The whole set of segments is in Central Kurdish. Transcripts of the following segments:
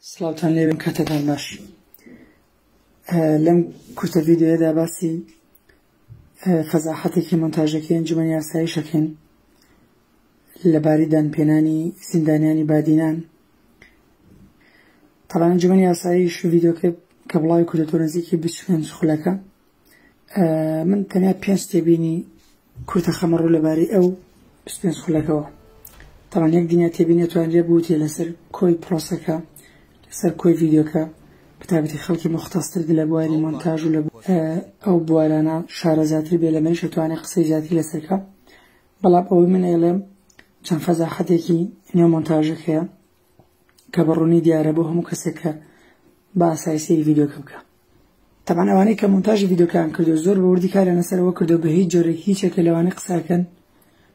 سڵاوتان لێبێ کاتتان باش. لەم کورتە ڤیدیۆیەدا باسی فەزاحەتێکی مۆنتاژەکەی ئەنجومەنی ئاسایش ئەکەین لەبارەی دانپێنانی زیندانیانی بادینان. تەبعەن ئەنجومەنی ئاسایش ڤیدیۆکە کە بڵاوی کردێتەوە نزیکی 25 خولەکە. من تەنیا پێنج تێبینی کورتە خەمە ڕوو لەبارەی ئەو 25 خولەکەوە. تەبعەن یەک دنیا تێبینی ئەتوانرێ بوتێ لەسەر کۆی پرۆسەکە، لەسەر کۆی ڤیدیۆکە، بەتایبەتی خەڵکی موختەستر لە بواری مۆنتاژ و لە ئەو بوارانە شارەزاتر بێ لە منیش ئەتوانێ قسەی زیاتری لەسەر کە. بەڵام ئەوەی من ئەیڵێم چەند فەزاحەتێکی نێو مۆنتاژەکەیە کە بە ڕوونی دیارە بۆ هەموو کەسێک کە بە ئاسایی سەیری ڤیدیۆکە بکە. تەبعەن ئەوانەی کە مۆنتاژی ڤیدیۆکەیان کردو زۆر بە وردی کاریان لەسەر ئەوە کردو بە هیچ جۆرێک هیچێکە لەوانەی قسەکەن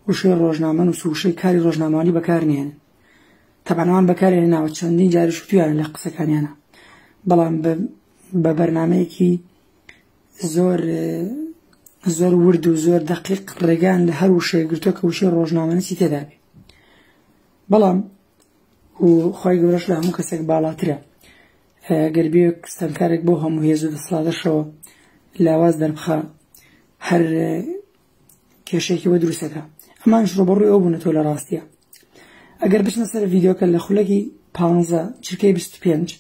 وشەی ڕۆژنامەنووس و وشەی کاری ڕۆژنامەوانی بەکارنێنن. تەبعەن ئەوان بەکاریان هێناوە چەندین جاریش وتویانە لە قسەکانیانە، بەڵام بە بەرنامەیەکی زۆر زۆر ورد و زۆر دەقیق ڕێگان لە هەر وشەیەک گرتووە کە وشەی ڕۆژنامەنووسی تێدا بێ. بەڵام و خوای گەورەش لە هەموو کەسێک باڵاترە. گەر بێ ستەمکارێک بۆ هەموو هێز و دەسەڵاتەشەوە لاواز دەربخا هەر کێشەیەکی بۆ دروستەکە. ئەمانش ڕوبەڕووی ئەو بوونەتەوە لە ڕاستیە. ئەگەر بچنە سەر ڤیدیۆکە لە خولەکی 15 چرکەی 25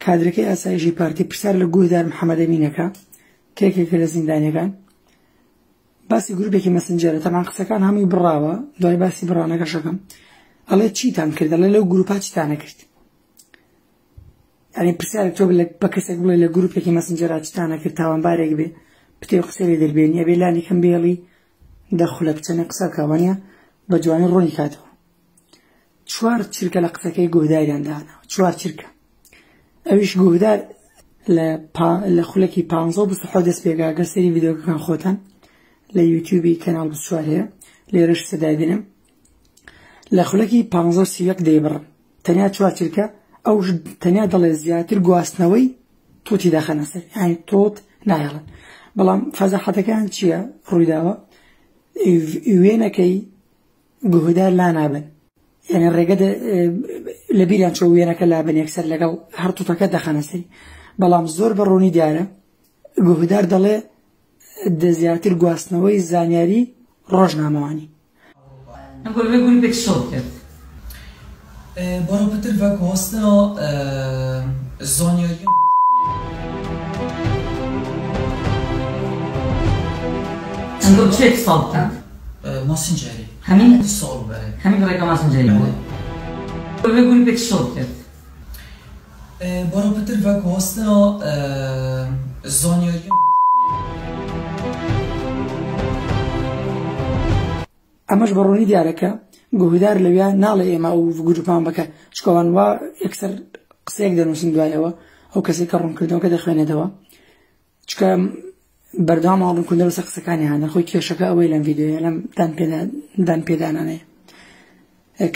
کادرەکەی ئاسایشی پارتی پرسیار لە گوهدار محەممەد ئەمینەکە کە یەکێکە لە زیندانیەکان باسی گروپێکی مەسنجەرە. تەبعەن قسەکان هەمووی بڕاوە، دوای باسی بڕانەکەشەکەم ئەڵێ چیتان کرد، ئەڵێ لەو گروپا چیتانە کرد. یعنی پرسیارێک تۆ بە کەسێک بڵێ لە گروپێکی مەسنجەرا چیتانە کرد، تاوانبارێک بێ بتێ قسەی لێ دەربێنی، ئەبێ لانی کەم بێڵی دە خولەک چەندێک قسە بکا، وانییە بە جوانی ڕوونی کاتەوە. چوار چرکە لە قسەکەی گوهداریان داناوە، چوار چرکە. ئەویش گوهدار لە خولەکی 15 و 27 دەست پێکا. گەر سەیری ڤیدیۆکەکان خۆتان لە یوتیوبی کەناڵ 24 هەیە، لێرەش سەدای بینم. لە خولەکی 15 و 31 دەیبڕن، تەنیا چوار چرکە. ئەو تەنیا دەڵێ زیاتر گواستنەوەی توتی دەخەنە سەر، یعنی تۆت نایەڵن. بەڵام فەزاحەتەکان چییە ڕوویداوە؟ وێنەکەی گوهدار لا نابن، یعنی ڕێگە لە بیریان چۆ وێنەکە لابن، یەکسەر لەگەڵ هەر توتەکە دەخەنە سەری. بەڵام زۆر بە ڕوونی دیارە گوهدار دەڵێ دە زیاتر گواستنەوەی زانیاری ڕۆژنامەوانی. گروپێک شۆ کرد. بارا پتر ڤەگواستنا زانیاری ئەنگۆ چێ اتصال بکەن؟ ماسنجەری هەمین اتصال بەرێ هەمین ڕێگە ماسنجەری بوو. گروپێک شۆ کرد. بارا پتر ڤەگواستنا زانیاری ئەمەش بە ڕوونی دیارە کە گوهدار لەویا ناڵێ ئێمە ئەو گروپمان بکە، چکەوان وا یەکسەر قسەیەک دەنووسن دوای ئەوە ئەو کەسێک کە ڕوونکردنەوەکە دەخوێنێتەوە، چکە بەردەوام ڕوونکردنەوە لەسەر قسەکانی هانە. خۆی کێشەکە ئەوەی لەم ڤیدیۆیە لەم دانپێدانانەیە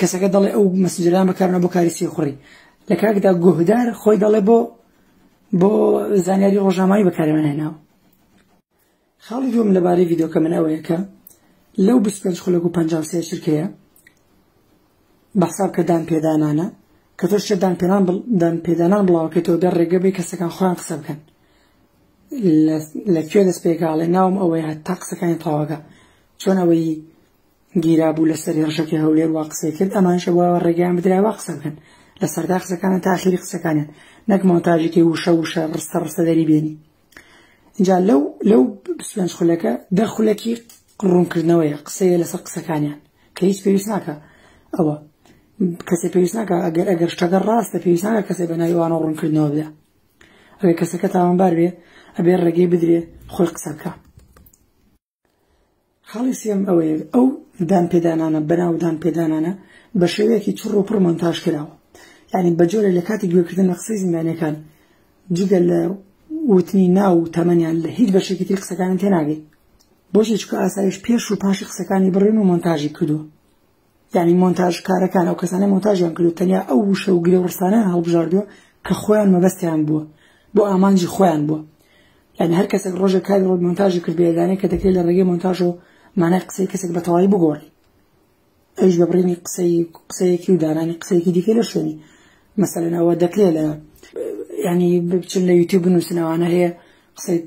کەسەکە دەڵێ ئەو مەسنجەران بەکارنە بۆ کاری سیخوڕی، لە کاکدا گوهدار خۆی دەڵێ بۆ زانیاری ڕۆژنامەوانی بەکارمان هێناوە. خاڵی دووەم لەبارەی ڤیدیۆکە من ئەوەیە کە لەو 25 خولەک و 53 چرکەیە بە حساب کە دان پێدانانە کە تۆ شتێک دان پێدانان بڵاوکەیتەوە بێ ڕێگە بێ کەسەکان خۆیان قسە بکەن. لە کوێ دەست پێکاڵێ ناوم ئەوەیە هەتا قسەکانی تەواوەکە. چۆن ئەوەی گیرا بوو لەسەر هێرشەکەی هەولێر وا قسەی کرد، ئەمانیشە بۆ ڕێگەیان بدرای وا قسە بکەن لە سەردا قسەکانە تا ئاخیری قسەکانیان، نەک مۆنتاژێکی وشە وشە ڕستە ڕستە دەری بێنی. اینجا لەو 25 خولەکە دە خولەکی ڕوونکردنەوەیە، قسەیە لەسەر قسەکانیان کە هیچ پێویست ناکە. ئەوە کەسێ پێویست ناکە، ئەگەر شتەکە ڕاستە پێویست ناکە کەسێ بە ناوی ئەوانە ڕوونکردنەوە بدە. ئەگەر کەسەکە تاوانبار بێ ئەبێ ڕێگەی بدرێ خۆی قسە بکە. خاڵی سێم ئەوەیە ئەو دانپێدانانە بەناو دانپێدانانە بە شێوەیەکی چڕ و پڕ مۆنتاژ کراوە، یعنی بە جۆرێک لە کاتی گوێکردن لە قسەی زیندانیەکان جگە لە وتنی ناو و تەمەنیان لە هیچ بەشێکی تری قسەکانیان تێناگەی. بۆچی؟ چونکە ئاسایش پێش و پاشی قسەکانی بڕین و مۆنتاژی کردووە. یعنی مۆنتاژکارەکان ئەو کەسانەی مۆنتاژیان کردو تەنیا ئەو وشە و گرێ و ڕستانەیان هەڵبژاردووە کە خۆیان مەبەستیان بووە، بۆ ئامانجی خۆیان بووە. یعنی هەر کەسێک ڕۆژێک کاری ڕۆ مۆنتاژی کرد بێدانێ کە دەکرێت لە ڕێگەی مۆنتاژەوە مانای قسەی کەسێک بە تەواوی بگۆڕی، ئەویش بە بڕینی قسەیەکی و دانانی قسەیەکی دیکە لە شوێنی. مەسەلەن ئەوە دەکرێت لە ینی بچن لە یوتیوب بنووسن ئەوانە هەیە قسەی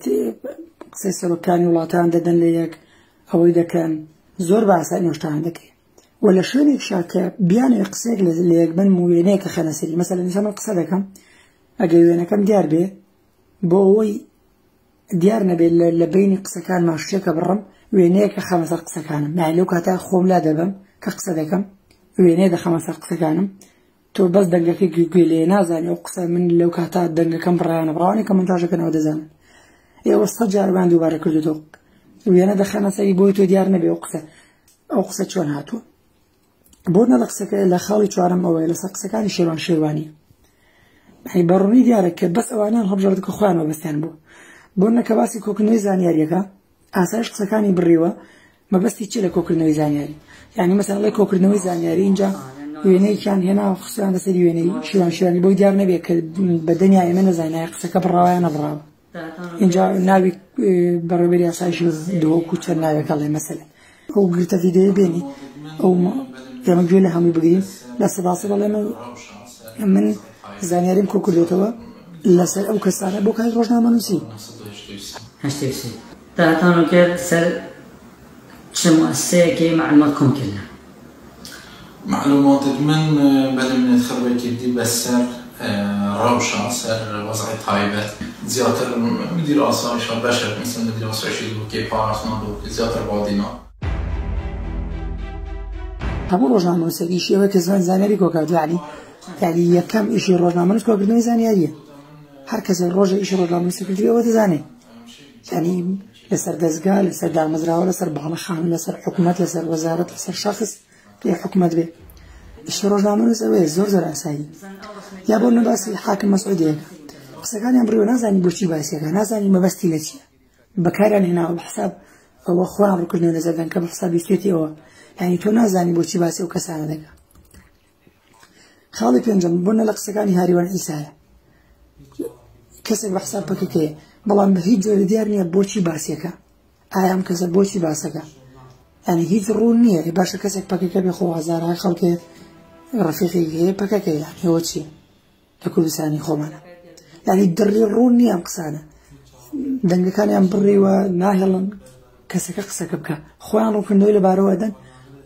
قسەی سەرۆکانی وڵاتان دەدەن لە یەک ئەوەی دەکەن زۆر بە ئاسانی ئەو شتانە دەکرێت و لە شوێنێکشا کە بیانەوێ قسەیەک لە یەک بن و وێنەیەکە خەنە سەری مەسەلەن ئێستا من قسە دەکەم ئەگەر وێنەکەم دیار بێ بۆ ئەوەی دیار نەبێت لە بینی قسەکانمان شتێکە بڕم وێنەیەکە خەمە سەر قسەکانم یانی لەو کاتە خۆم لا دەبەم کە قسە دەکەم وێنەیە دەخەمە سەر قسەکانم تۆ بەس دەنگەکەی گوێ لێ نازانی ئەو قسە من لەو کاتە دەنگەکەم بڕایانە بڕاوانی کە مۆنتاژەکەنەوە دەزانن ئێوە سە جارمان دووبارە کردو وێنە دەخەنە سەری بۆی تۆ دیار نەبێ ئەو قسە ئەو قسە چۆن هاتووە بۆ نە لە قسەکە لە خاڵی چوارەم ئەوەیە لەسەر قسەکانی شێوان شێوانی هەی بەڕوونی دیارە کە بەس ئەوانیان هەڵبژارد کە خۆیان مەبەستیان بوو بۆ نە کە باسی کۆکردنەوەی زانیاریەکە ئاسایش قسەکانی بڕیوە مەبەستی چی لە کۆکردنەوەی زانیاری یعنی مەسەلەن ئەڵێ کۆکردنەوەی زانیاری اینجا وێنەیەکیان هێنا و خستیان لەسەر وێنەی شیوان شیوانی بۆی دیار نەبێت کە بە دنیا ئێمە نەزانین قسەکە بڕاوە یان نەبڕاوە اینجا ناوی بەڕێوەبەری ئاسایشی دهۆک و چەند ناوێک هەڵێ مەسەلەن ئەو گرتە ڤیدیۆیە بێنی ئەو ئێمە گوێ لە هەمووی بگرین لە سەداسە دەڵێ من زانیاریم کۆ کردوێتەوە لەسەر ئەو کەسانە بۆ کاری ڕۆژنامەنووسی. 83 تا هەتا سەر چ مؤسسەیەکی معلومات کۆم کردنە؟ معلومات من بەلێ من خبرة كردي بس سر روشة سر وضع تایبەت زیاتر مدیر ئاسایش بەشێک مثل مدیر ئاسایشی دوکێ پاراستنا دوکێ زیاتر بادینا. هەموو ڕۆژنامەنووسێک ئیشی ئەوەیە کە زمان زانیاری کۆکات یعنی یعنی یەکەم ئیشی ڕۆژنامەنووس کۆکردنەوەی زانیاریە هەر کەسێک ڕۆژێ ئیشی ڕۆژنامەنووسی کردبێ ئەوە دەزانێ یعنی لەسەر دەزگا لەسەر دامەزراوە لەسەر باڵەخانە لەسەر حکومەت لەسەر وەزارەت لەسەر شەخس پێ حکومەت بێ ئیشی ڕۆژنامەنووس ئەوەیە زۆر زۆر ئاسایی یا بۆ نە باسی حاکم مەسعودیەکە قسەکانیان بڕیوە نازانی بۆچی باسیەکە نازانی مەبەستی لە چییە بەکاریان هێناوە بە حساب ئەوە خۆیان ڕووکردنەوە لە زەردەن کە بە حساب ویستێتی ئەوە یعنی تۆ نازانی بۆچی باسی ئەو کەسانە دەکا. خاڵی پێنجەم بۆ نە لە قسەکانی هاریوان عیسایە کەسێک بە حساب پەکەکەیە بەڵام بە هیچ جۆرە دیار نییە بۆچی باسیەکە ئایا ئەم کەسە بۆچی باسەکە یعنی هیچ ڕوون نییە باشە کەسێک پەکەکە بێ خۆ هەزارها خەڵکێ ڕەفیقی هەیە پەکەکە یعنی ئەوە چییە لە کوردستانی خۆمانە یعنی دڕی ڕوون نییە ئەم قسانە دەنگەکانیان بڕیوە ناهێڵن کەسەکە قسەکە بکە خۆیان ڕوونکردنەوەی لەبارەوە دەن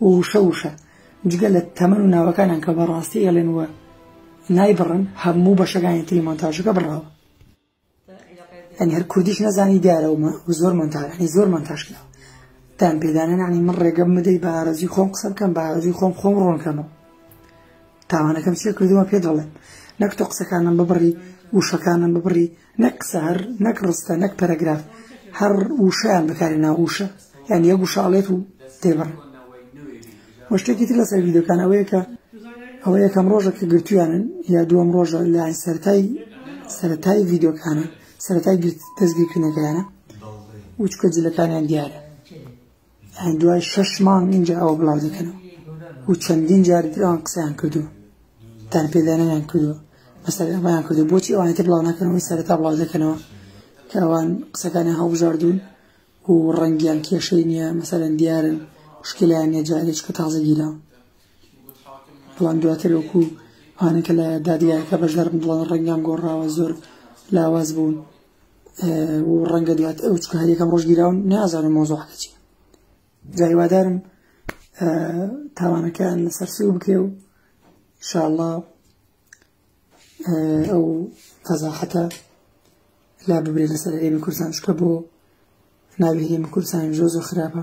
و وشە وشە جگە لە تەمەن و ناوەکانیان کە بەڕاستی ئەڵێن وە نایبڕن هەموو بەشەکانی تری مۆنتاژەکە بڕاوە یعنی هەر کوردیش نەزانی دیارە و زۆر مۆنتاژ یعنی زۆر مۆنتاژ کراوە دان پێدانە یعنی من ڕێگەم بدەی بە ئارەزوی خۆم قسە بکەم بە ئارەزوی خۆم خۆم ڕوون کەمەوە تاوانەکەم چیە کردووە پێ دەڵێم نەک تۆ قسەکانم ببڕی وشەکانم ببڕی نەک قسە هەر نەک ڕستە نەک پەرەگراف هەر وشەیان بەکارێ وشە یعنی یەک وشە ئەڵێت و تێبڕ وە شتێکی تر لەسەر ڤیدیۆکان ئەوەیە کە ئەوە یەکەم ڕۆژە کە گرتویانن یا دووەم ڕۆژە لە سەرەتای سەرەتای ڤیدیۆکانە سەرەتای دەستگیرکردنەکەیانە و چکە جلەکانیان دیارە یعنی دوای 6 مانگ اینجا ئەوە بڵاو دەکەنەوە و چەندین جار ئەوان قسەیان کردووە دان پێدانیان کردووە مەسەلەن ئەمەیان کردووە بۆچی ئەوانەی تر بڵاو ناکەنەوە سەرەتا بڵاو دەکەنەوە کە ئەوان قسەکانیان هەڵبژاردوون و ڕەنگیان کێشەی نییە مەسەلەن دیارن مشکلیان نییە جارێ چکە تازە گیراون بەڵام دواتر وەکو ئەوانە کە لە دادگایەکە بەشدارن بڵێن ڕەنگیان گۆڕاوە زۆر لاواز بوون و ڕەنگە دوات ئەو چکە هەر یەکەم ڕۆژ گیراون نازانم مۆزوعەکە چییە جا هیوادارم تاوانەکەیان لەسەر سوو بکرێ و ئینشاءڵڵا ئەو فەزاحەتە لا ببرێ لەسەر هەرێمی کوردستان چونکە بۆ ناوی هەرێمی کوردستان زۆر زۆر خراپە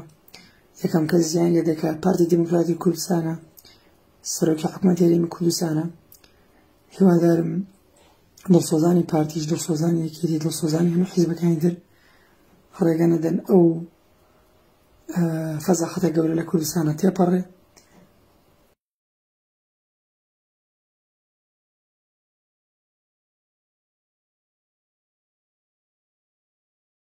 یەکەم کەس زیان لێ دەکات پارتی دیموکراتی کوردستانە سەرۆکی حکومەتی هەرێمی کوردستانە هیوادارم دڵسۆزانی پارتیش دڵسۆزانی یەکێتی دڵسۆزانی هەموو حیزبەکانی تر ڕێگە نەدەن ئەو فەزاحەتە گەورە لە کوردستانە تێپەڕێ.